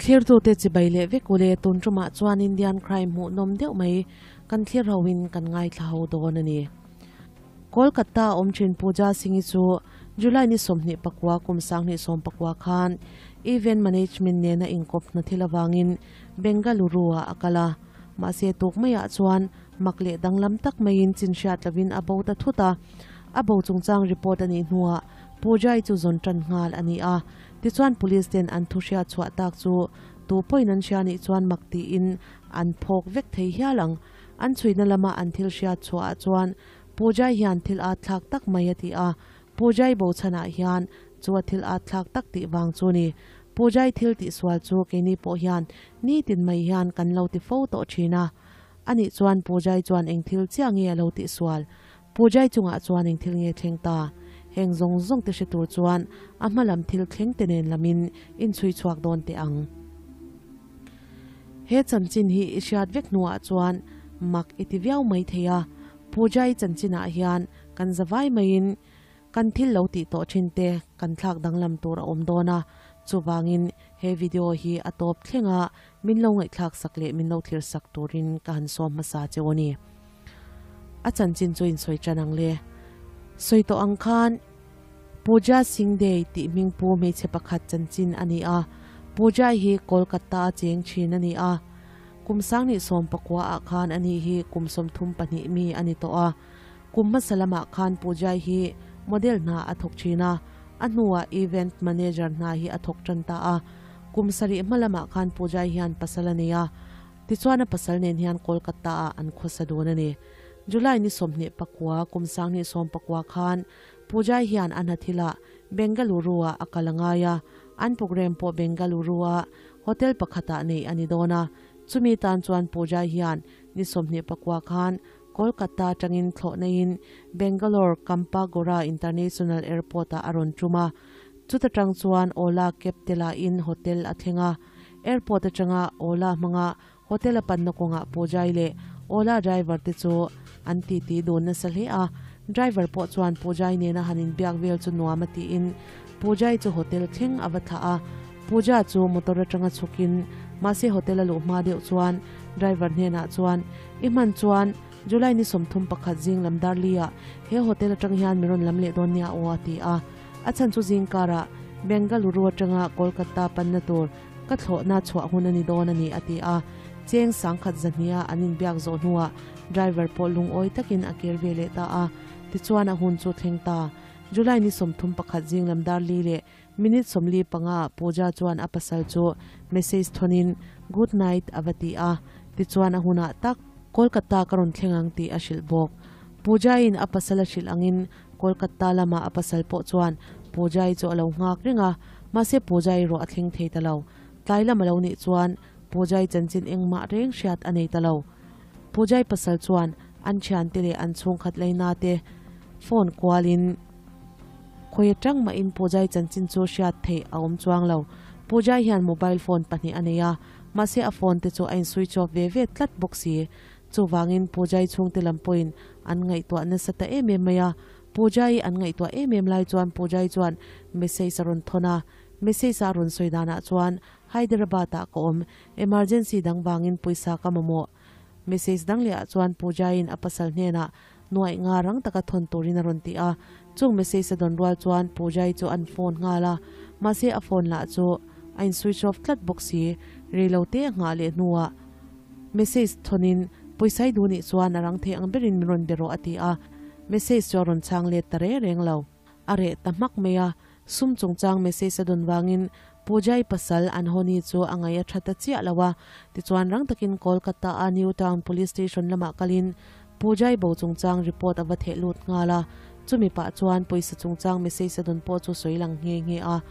Thlirtute chibai leh vek ule tun tumah chuan Indian crime hmuhnawm deuh mai kan thlir hoin kan ngaithla ho dawn a ni. Kolkata a awm thin Pooja Singh-i chu July ni 24 kum 2019 khan event management nena inkawp hna thil avangin Bengaluru-ah a kal a. Mahse tuk maiah chuan mak leh danglam tak maiin chin hriat lovin a bo ta thut a. A bo chungchang report a nih hnuah Pooja-i chu zawn tan nghal a ni a. Tichuan police ten an thu hriat chhuah tak chu tu pawhin an hria nih chuan mak tiin an phawk vek thei hial ang. An chhuina lama an thil hriat chhuahah chuan Pujai hian thil at thlak tak mai a ti a, Pujai bo chhanah hian chu a thil at thlak tak tih vang chu ni. Pujai thil tihsual chu keini pawh hian nitin mai hian kan lo ti fo tawh thin a. Anih chuan Pujai chuan eng thil chiah nge a lo tihsual? Pujai chungah chuan eng thil nge thleng ta? Heng zawng zawng te hre tur chuan a hma lam thil thleng te nen lamin inchhui chhuak dawn teh ang. He chanchin hi i hriat vek hnuah chuan mak i ti viau mai thei a, Pooja-i chanchinah hian kan za vai maiin kan thil lo tih tawh thin te kan thlak danglam tur a awm dawn a, chuvangin he video hi a tawp thleng a min lo ngaihthlak sak leh min lo thlir sak turin ka han sawm hmasa cheu a ni. A chanchin chu insawi tan ang le. Sawi tawh ang khan Pooja Singh Day tih hming pu hmeichhe pakhat chanchin a ni a, Pooja hi Kolkata a cheng thin a ni a. Kum 2019 ah khan a ni hi kum 32 mi a ni tawh a. Kum hmasa lamah khan Pooja hi model hna a thawk thin a, a hnuah event manager hna hi a thawk tan ta a. Kum sarih hma lamah khan Pooja hian pasal a nei a, tichuan a pasal nen hian Kolkata ah an khawsa dun a ni. July ni 29 kum 2019 khan Pujai hian a hna thilah Bengaluru-ah a kal a ngai a, an programme pawh Bengaluru-a hotel pakhatah neih a ni dawn a. Chumi tan chuan Pujai hian ni 29 khan Kolkata atangin thlawh neiin Bangalore Kampagora International Airport-ah a rawn tum a. Chuta tang chuan Ola cab te lahin hotel a thleng a. Airport atanga Ola hmanga Hotel a panna kawngah Pujai leh Ola driver te chu an titi dun nasa hle a, driver pawh chuan Pujai nena han inbiak vel chu nuam a tiin Pujai chu hotel thleng a va thlah a, Puja chu motor atanga chhukin mahse hotel a luh hma deuh chuan driver hnenah chuan I hman chuan July ni 31 zing lam darli-ah he hotel atang hian mi rawn lam leh dawn nia aw a ti a, a chhan chu zingkarah Bengaluru atanga Kolkata panna tur Ka thlawhna chhuah hun a ni dawn a ni, a ti a. Cheng sangkhat zahnia an inbiak zawh hnuah driver pawh lungawi takin a kir ve leh ta a. Tichuan a hun chu thleng ta. July ni 31 zing lam dar li leh minute 45 ah Pooja chuan a pasal chu message thawnin Good night a va ti a. Tichuan a hunah tak Kolkata ka rawn thleng ang tih a hrilh bawk. Pooja-in a pasal a hrilh angin Kolkata lama a pasal pawh chuan Pooja-i chu a lo nghak reng a, mahse Pooja-i erawh a thleng thei ta lo. Tlai lam a lo nih chuan Pooja-i chanchin engmah reng hriat a nei ta lo. Pooja-i pasal chuan an thiante leh an chhungkhat laina te phone kualin khawi atang mahin Pooja-i chanchin chu hriat theih a awm chuang lo. Pooja-i hian mobile phone pahnih a nei a, mahse a phone te chu a in switch off ve ve tlat bawk si. Chuvangin Pujai chhungte lam pawhin an ngaihtuah nasa ta em em mai a, Pujai an ngaihtuah em em lai chuan Pujai chuan message a rawn thawn a, message a rawn sawi danah chuan Hyderabad ah ka awm, emergency dang vangin pawisa ka mamawh. Message dang leh ah chuan Pujaiin a pasal hnenah nuaih nga rang taka thawn turin a rawn ti a, chung message a dawn rual chuan Pujai chu an phone nghal a, mahse a phone lah chu a in switch off tlat bawk si, reilote a nghah leh hnuah Message thawnin, Pawisai duh nih chuan a rang thei ang berin min rawn be rawh a ti a. Message chu a rawn chhang let ta reng reng lo. A reh ta hmak mai a. Sum chungchang message a dawn vangin Pujai pasal Anhoni chu a ngaih a tha ta chiah lo a. Tichuan rang takin Kolkata a New Town Police Station lamah kalin Pujai bo chungchang report a va theh lut nghal a. Chumi pah chuan pawisa chungchang message a dawn pawh chu sawi lang nghe nghe a.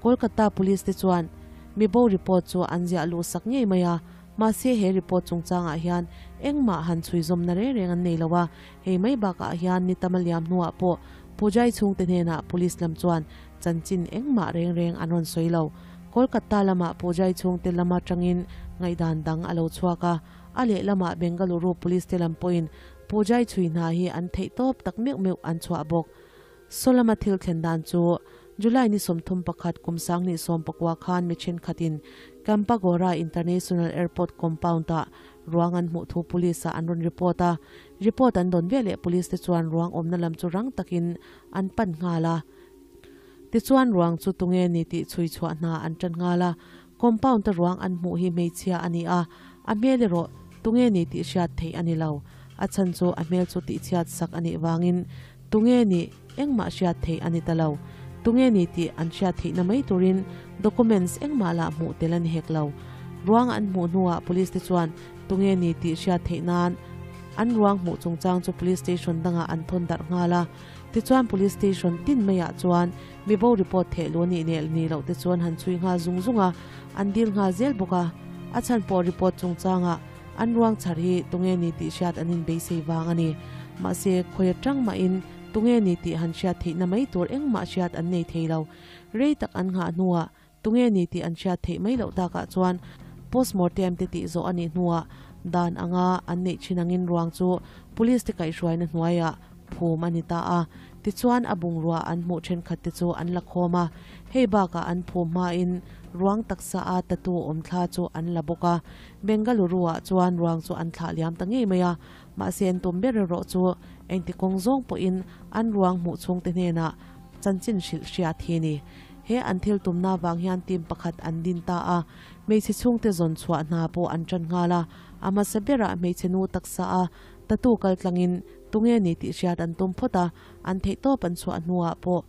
Kolkata Police te chuan mi bo report chu an ziah luh sak ngei mai a. Mahse he report chungchangah hian engmah han chhui zawmna reng reng an nei lo a, hei mai bakah hian ni tam a liam hnuah pawh Pujai chhungte hnenah police lam chuan chanchin engmah reng reng an rawn sawi lo. Kolkata lamah Pujai chhungte lam atangin ngaihdan dang a lo chhuak a, a lehlamah Bengaluru police te lam pawhin Pujai chhui hna hi an theih tawp tak meuh meuh an chhuah bawk. Sawlama thil thlen dan chu July ni 31 kum 2019 khan mi thenkhatin. Kempagowda International Airport compound-ah ruang an hmuh thu police-ah an rawn report a. Report an dawn veleh police te chuan ruang awmna lam chu rang takin an pan nghal a. Tichuan ruang chu tunge ni tih chhui chhuah hna an tan nghal a. Compound-a ruang an hmuh hi hmeichhia a ni a, a hmel erawh tunge ni tih hriat theih a ni lo. A chhan chu a hmel chu tihchhiat sak a nih vangin tunge nih engmah hriat theih a ni ta lo. Tunge ni tih an hriat theihna mai turin documents engmah lah hmuh tel a ni hek lo. Ruang an hmuh hnuah police te chuan tunge ni tih hriat theih nan an ruang hmuh chungchang chu police station dangah an thawn darh nghal a. Tichuan police station tin maiah chuan mibo report theh luh a nih neh ni loh te chuan han chhui nghal zung zung a, an dil nghal zel bawk a. A chhan pawh report chungchangah An ruang chhar hi tunge ni tih hriat an inbeisei vang a ni. Mahse, khawi atang mahin tunge ni tih han hriat theihna mai tur engmah hriat an nei thei lo. Rei tak an nghah hnuah tunge ni tih an hriat theih mai loh takah chuan postmortem te tih zawh a nih hnuah dan anga an neih thin angin ruang chu police te kaihhruaina hnuaiah phum a ni ta a. Tichuan a bungrua an hmuh thenkhat te chu an la khawm a, hei bakah an phum hmain ruang taksa a tattoo awm thla chu an la bawk a. Bengaluru-ah chuan ruang chu an thlah liam ta ngei mai a, mahse an tum ber erawh chu engti kawng zawng pawhin an ruang hmuh chhungte hnenah chanchin hrilh hriat hi a ni. He an thil tumna vang hian team pakhat an din ta a, hmeichhe chhungte zawn chhuah hna pawh an tan nghal a, a hmasa berah hmeichhe nu taksa a tattoo kal tlangin tunge ni tih hriat an tum phawt a, an theihtawp an chhuah hnuah pawh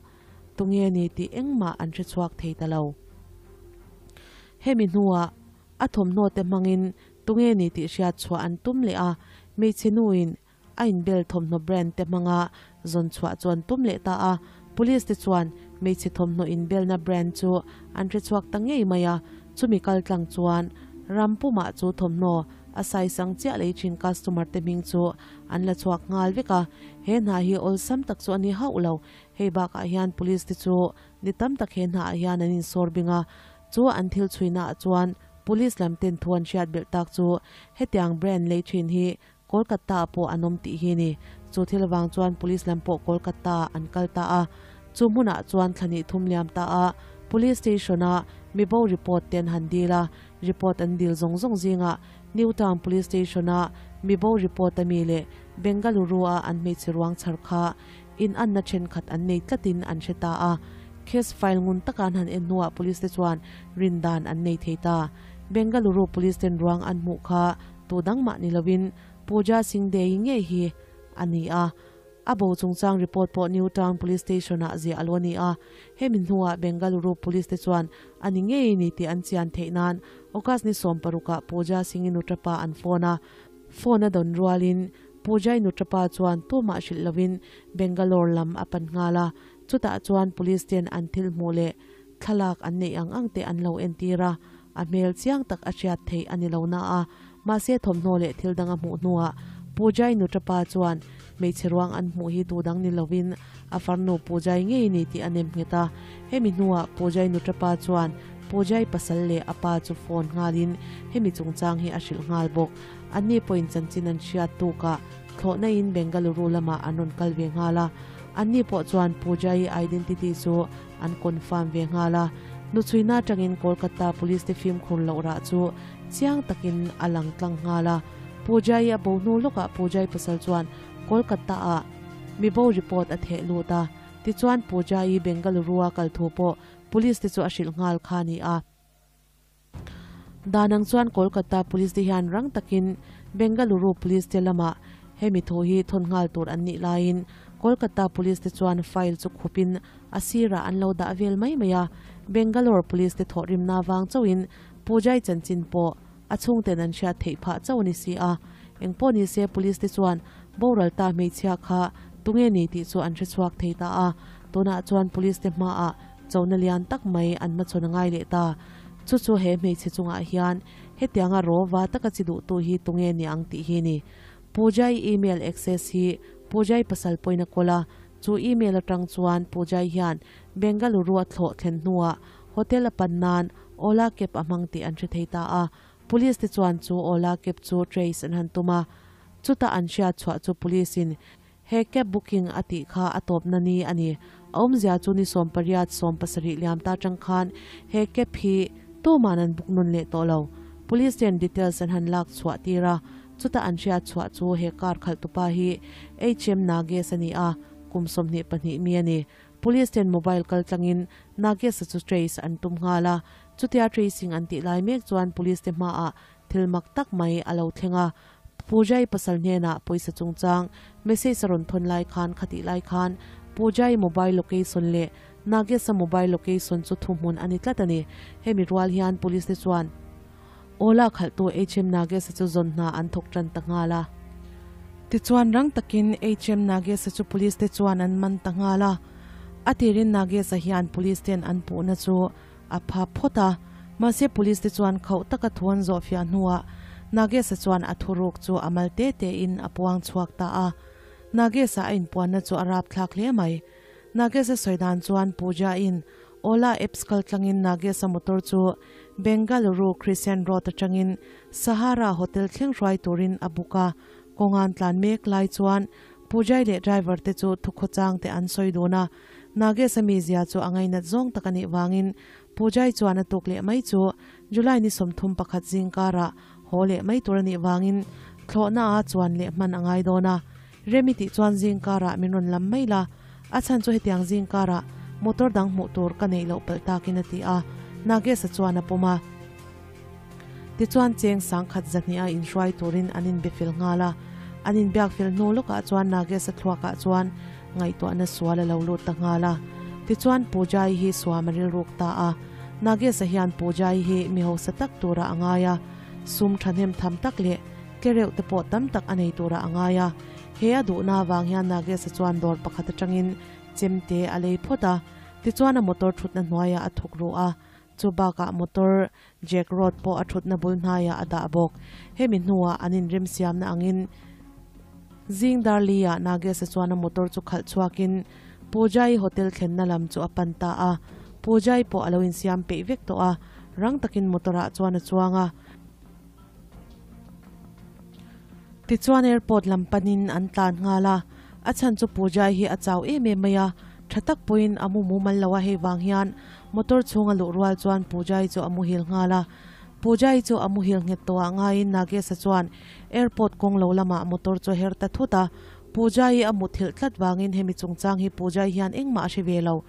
tunge ni tih engmah an hre chhuak thei ta lo. Hemi hnuah. A thawmhnaw te hmangin tunge ni tih hriat chhuah an tum leh a, hmeichhe nuin a inbel thawmhnaw brand te hmanga zawn chhuah chu an tum leh ta a. Police te chuan hmeichhe thawmhnaw inbelna brand chu an hre chhuak ta ngei mai a, chumi kal tlang chuan ram pumah chu thawmhnaw a saisang chiah lei thin customer te hming chu an la chhuak nghal vek a. He hna hi awlsam tak chu a ni hauh lo. Hei bakah hian police te chu ni tam tak he hnaah hian an insawr bing a, Chu an thil chhuinaah chuan Police lam ten thu an hriat belh tak chu hetiang brand lei thin hi Kolkata ah pawh an awm tih hi ni. Chu thil avang chuan Police lam pawh Kolkata ah an kal ta a. Chu hmunah chuan thla hnih thum liam ta a Police Station a mibo report te an han dil a, report an dil zawng zawng zingah New Town Police Station a mibo report ami leh Bengaluru a an hmeichhe ruang chhar kha inanna thenkhat an nei tlatin an hre ta a. Case file ngun taka an han en hnuah police te chuan rindan an nei thei ta. Bengaluru police ten ruang an hmuh kha tu dang mah ni lovin Pooja Singh Dei ngei hi a ni a. A bo chungchang report pawh New Town Police Station ah ziah a lo ni a. Hemi hnuah Bengaluru police te chuan a ni ngei ni tih an chian theih nan August ni sawmparukah Pooja Singh-i nuṭapa an phone a. Phone a dawn rualin Pooja-i nuṭapa chuan tumah hrilh lovin Bengalore lam a pan nghal a. Chutah chuan police ten an thil hmuh leh thlalak an neih ang ang te an lo entir a, a hmel chiang tak a hriat theih a ni lo na a, mahse thawmhnaw leh thil dang a hmuh hnuah Pujai nuṭapa chuan hmeichhe ruang an hmuh hi tu dang ni lovin a farnu Pujai ngei ni tih a nem nghet a. Hemi hnuah Pujai nuṭapa chuan Pujai pasal leh a pa chu phone nghalin hemi chungchang hi a hrilh nghal bawk. Anni pawhin chanchin an hriat tukah Thlawhna in Bengaluru lamah an rawn kal ve nghal a, anni pawh chuan Pooja-i identity chu an confirm ve nghal a. Nuchhuina atangin Kolkata police te fimkhur loh rah chu chiang takin a lang tlang nghal a. Pooja-i a bo hnu lawkah Pooja-i pasal chuan Kolkata-ah mibo report a theh lut a, tichuan Pooja-i Bengaluru-a kal thu pawh police te chu a hrilh nghal kha a ni a. Dan ang chuan Kolkata Police te hian rang takin Bengaluru Police te lamah hemi thu hi thawn nghal tur an nih laiin Kolkata Police te chuan file chu khupin a sirah an lo dah vel mai mai a. Bengalore Police te thawhrimna vang chauhin Pujai chanchin pawh a chhungten an hriat theih phah chauh a ni si a. Engpawh ni se Police te chuan boral ta hmeichhia kha tunge ni tih chu an hrechhuak thei ta a. Tunah chuan Police te hmaah Chona lian tak mai an hmachhawn a ngai leh ta. Chu chu he hmeichhe chungah hian hetianga rawva taka chi duhtu hi tunge ni ang tih hi ni. Pujai email access hi Pujai pasal pawhin a kawl a, chu email atang chuan Pujai hian Bengaluru a thlawh thlen hnuah hotel a pan nan Ola cab a hmang tih an hre thei ta a. Police te chuan chu Ola cab chu trace an han tum a, chuta an hriat chhuah chu police in He cab booking a tih kha a tawpna ni a ni. A awmzia chu ni 18 17 liam ta tang khan he cab hi Tuman an book nawn leh tawh lo. Police ten details an han lak chhuah tir a, chuta an hriat chhuah chu he car khalh tupa hi HM Nagesh a ni a, kum 22 mi a ni. Police ten mobile kal tlangin Nagesh-a chu trace an tum nghal a, chutia tracing an tih lai mek chuan police te hmaah thil mak tak mai a lo thleng a, Pooja-i pasal hnenah pawisa chungchang message a rawn thawn lai khan khatih lai khan Pooja-i mobile location leh Nagesh-a mobile location chu thuhmun a ni tlat a ni. Hemi rual hian police te chuan Ola khalhtu HM Nagesh-a chu zawn hna an thawk tan ta nghal a. Tichuan rang takin HM Nagesh-a chu police te chuan an man ta nghal a. A tirin Nagesh-a hian police ten an puhna chu a pha phawt a, mahse police te chuan khauh taka thu an zawh fiah hnuah Nagesh-a chuan a thuruk chu a mal te tein a puang chhuak ta a. Nagesh-a a inpuanna chu a rapthlak hle mai. Nagesh-a sawi dan chuan Pooja-in Ola apps kal tlangin Nagesh-a motor chu Bengaluru Crescent Road atangin Sahara Hotel thleng hruai turin a book a, kawngan tlan mek lai chuan Pooja-i leh driver te chu thukhawchang te an sawi dun a, Nagesh-a mizia chu a ngainat zawng tak a nih vangin Pooja-i chuan a tuk leh mai chu July ni 31 zingkarah haw leh mai tur a nih vangin thlawhna a chuan leh hman a ngai dawn a. Remi tih chuan zingkarah min rawn lam mai la, a chhan chu hetiang zingkarah motor dang hmuh tur ka neih loh palh takin a ti a, Nagesh-a chuan a pawm a. Tichuan cheng sangkhat zahnih a inhruai turin an inbe fel nghal a, an inbiak fel hnu lawkah chuan Nagesh-a thluakah chuan ngaihtuahna sual a lo lut ta nghal a. Tichuan Pooja-i hi suam a rilruk ta a, Nagesh-a hian Pooja-i hi mi hausa tak turah a ngai a, sum thahnem tham tak leh tlereuh te pawh tam tak a nei turah a ngai a. He a duhna avang hian Nagesh-a chuan dawr pakhat atangin chemte a lei phawt a, tichuan a motor thutna hnuaiah a thuk ruh a, Chu bakah motor jack rod pawh a thutna bul hnaiah a dah bawk. Hemi hnuah an inremsiamna angin zing dar li-ah Nagesh-a chuan a motor chu khalh chhuakin Pooja-i hotel thlenna lam chu a pan ta a. Pooja-i pawh a lo insiam peih vek tawh a, rang takin motor-ah chuan a chuang a. Tichuan airport lam panin an tlan nghal a, a chhan chu Pooja-i hi a chau em em mai a, tha tak pawhin a mu mumal lo a, hei vang hian motor chhunga luh rual chuan Pooja-i chu a muhil nghal a. Pooja-i chu a muhil nghet tawh ah ngaiin Nagesh-a chuan airport kawng lo lamah motor chu a her ta thut a, Pooja-i a muthilh tlat vangin hemi chungchang hi Pooja-i hian engmah a hre ve lo.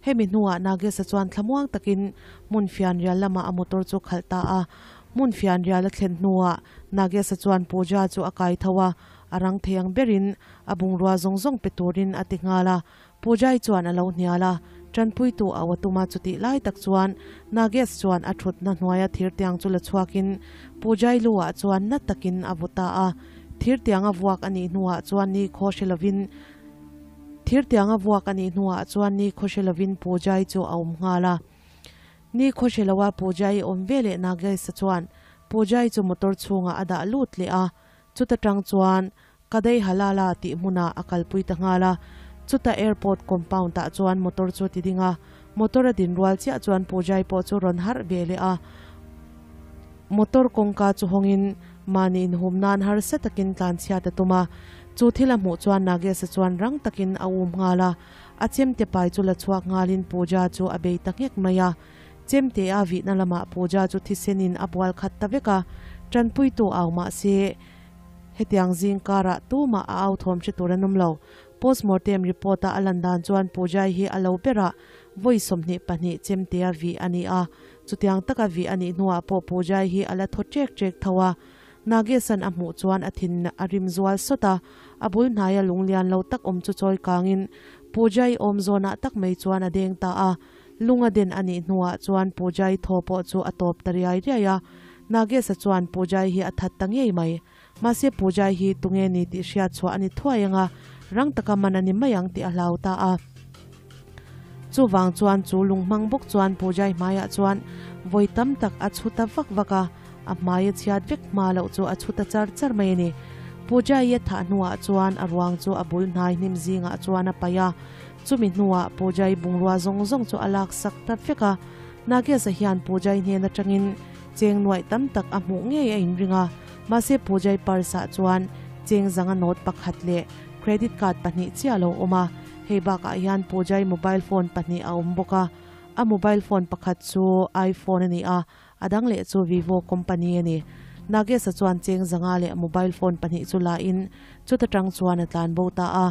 Hemi hnuah Nagesh-a chuan thlamuang takin hmun fianrial lamah a motor chu khalh ta a. Hmun fianrial a thlen hnuah Nagesh-a chuan Pooja chu a kai tho a, a rang thei ang berin a bungrua zawng zawng pe turin a ti nghal a. Pooja-i chuan a lo hnial a, tanpuitu a aw tum a, chutih lai tak chuan Nagesh chuan a thutna hnuaia thirtiang chu la chhuakin Pooja-i lu-ah chuan na takin a vaw ta a. Thirtiang a vuak a nih hnuah chuan ni khaw hre lovin Thirtianga vuak a nih hnuah chuan ni khawhre lovin Pooja-i chu a awm nghal a. Ni khawhre loa Pooja-i awm ve leh Nagesh-a chuan Pooja-i chu motor chhungah a dah lut leh a, chuta tang chuan Kadai Halala tih hmunah a kalpui ta nghal a. Chuta airport compound-ah chuan motor chu a ti ding a, motor a din rual chiah chuan Pooja-i pawh chu rawn harh ve leh a. Motor kawngka chu hawngin mahni inhum nan harsa takin tlanchhiat a tum a. Chu thil a hmuh chuan Nagesh-a chuan rang takin a um nghal a, a chemte pai chu la chhuak nghalin Pooja chu a bei ta nghek mai a. Chemte a vihna lamah Pooja chu thisenin a bual khat ta vek a, tanpuitu au mah se hetiang zing karah tumah a au thawm hre tur an awm lo. Postmortem report-a a lan dan chuan Pooja-i hi a lo berah vawi 22 chemte a vih a ni a, chutiang taka vih a nih hnuah pawh Pooja-i hi a la thaw ṭek ṭek tho a. Nagesh-a'n a hmuh chuan a thin a rim zual sawt a, a bul hnaia lunglian lo tak awm chu chawi kangin Pooja-i awm zawnah tak mai chuan a deng ta a. Lung a den a nih hnuah chuan Pooja-i thaw pawh chu a tawp ta riai riai a. Nagesh-a chuan Pooja-i hi a that ta ngei mai. Mahse Pooja-i hi tunge ni tih hriat chhuah a ni thuai ang a, rang taka man a ni mai ang tih a hlau ta a. Chuvang chuan chu lung hmang bawk chuan Pooja-i hmaiah chuan vawi tam tak a chhu ta vak vak a, a hmai a chhiat vek hma loh chu a chhu ta char char mai a ni. Pooja-i a thah hnuah chuan a ruang chu a bul hnai hnim zingah chuan a paih a, chumi hnuah Pooja-i bungrua zawng zawng chu a laksak ta vek a. Nagesh-a hian Pooja-i hnen atangin cheng nuaih tam tak a hmuh ngei a inring a, mahse Pooja-i purse-ah chuan cheng zanga note pakhat leh credit card pahnih chiah a lo awm a. Hei bakah hian Pooja-i mobile phone pahnih a awm bawk a, a mobile phone pakhat chu iPhone a ni a. A dang leh chu Vivo company a ni. Nagesh-a chuan cheng 500 leh mobile phone pahnih chu la in chuta tang chuan a tlan bo ta a.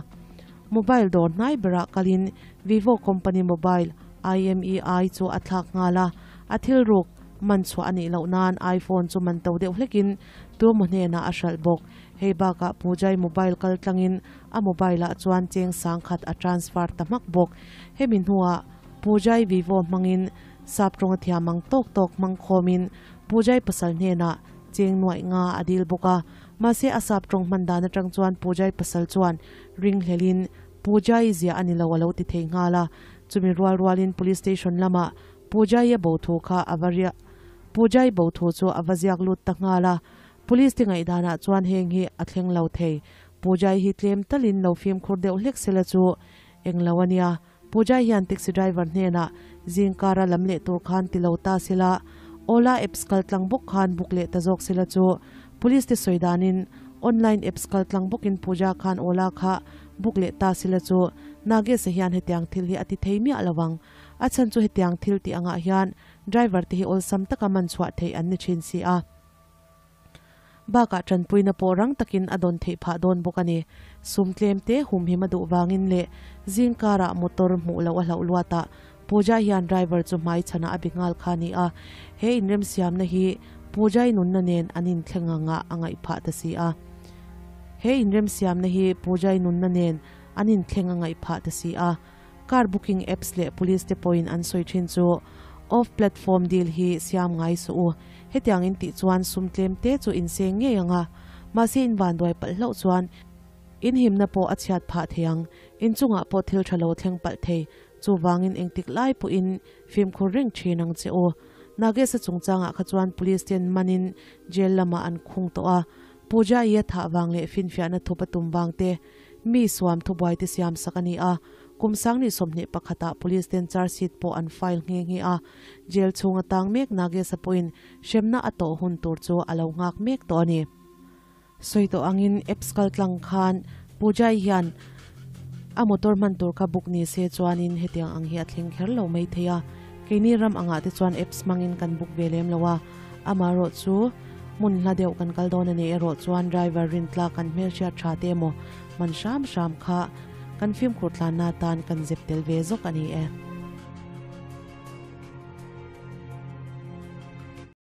Mobile dawr hnai berah kalin Vivo company mobile IMEI chu a thlak nghal a. A thil ruk man chhuah a nih loh nan iPhone chu man to deuh hlekin tuemaw hnenah a hralh bawk. Hei bakah Pujai mobile kal tlangin a mobile ah chuan cheng 10,000 a transfer ta hmak bawk. Hemi hnuah Pujai Vivo hmangin sap tawnga thiam ang tawk tawk hmang khawmin Pujai pasal hnenah cheng 500,000 a dil bawk a. Mahse a sap tawng hman dan atang chuan Pujai pasal chuan ringhlelin Pujai ziah a ni lo a lo ti thei nghal a. Chumi rual rualin Police Station lamah Pujai a bo thu kha a va riah Pujai bo thu chu a va ziak lut ta nghal a. Police te ngaihdanah chuan heng hi a thleng lo thei. Pujai hi tlem talin lo fimkhur deuh hlek sela chu eng lo a nia. Pujai hian taxi driver hnenah zingkara lam leh tur khan ti lo ta sela, Ola apps kal tlang bawk khan book leh ta zawk sela chu Police te sawi danin online apps kal tlang bawkin Puja khan Ola kha book leh ta sela chu Nagesh-a hian hetiang thil hi a ti thei miah lo ang. A chhan chu hetiang thil tih angah hian driver te hi awlsam taka man chhuah theih an ni thin si a. Bakah tanpuina pawh rang takin a dawn theih phah dawn bawk a ni. Sum tlem te humhim a duh vangin leh zing karah motor hmuh loh a hlauh luatah Pooja hian driver chu hmai chhanah a bi nghal kha a ni a. He inremsiamna hi Pooja-i nunna nen an inthleng angah a ngaih phah ta si a. He inremsiamna hi Pooja-i nunna nen an inthleng a ngaih phah ta si a. Car booking apps leh police te pawhin an sawi thin chu off platform deal hi siam ngai suh u. Hetiang in tih chuan sum tlem te chu in seng ngei ang a, mahse in vanduai palh hlauh chuan in himna pawh a chhiat phah thei ang, in chungah pawh thil tha lo thleng palh thei, chuvangin engtik lai pawhin fimkhur reng thin ang che u. Nagesh-a chungchangah kha chuan police ten manin jail lamah an khung tawh a, Pooja-i a thah vang leh finfiahna thup a tum vang te, Mi suam thubuai te siam sak a ni a, kum 2021 ah police ten charge sheet pawh an file nghe nghe a, jail chhung a tang mek Nagesh-a pawhin hremna a tawh hun tur chu a lo nghak mek tawh a ni. Sawi tawh angin apps kal tlang khan Pujai hian a motor hman tur kha book ni se chuanin hetiang ang hi a thleng kher lo mai thei a, keini ram angah te chuan apps hmangin kan book ve lem lo a, Amaherawh chu hmun hla deuh kan kal dawn a nih erawh chuan driver rintlak kan hmelhriat tha te emaw hman hram hram kha kan fimkhur tlanna atan kan zep tel ve zawk a ni e.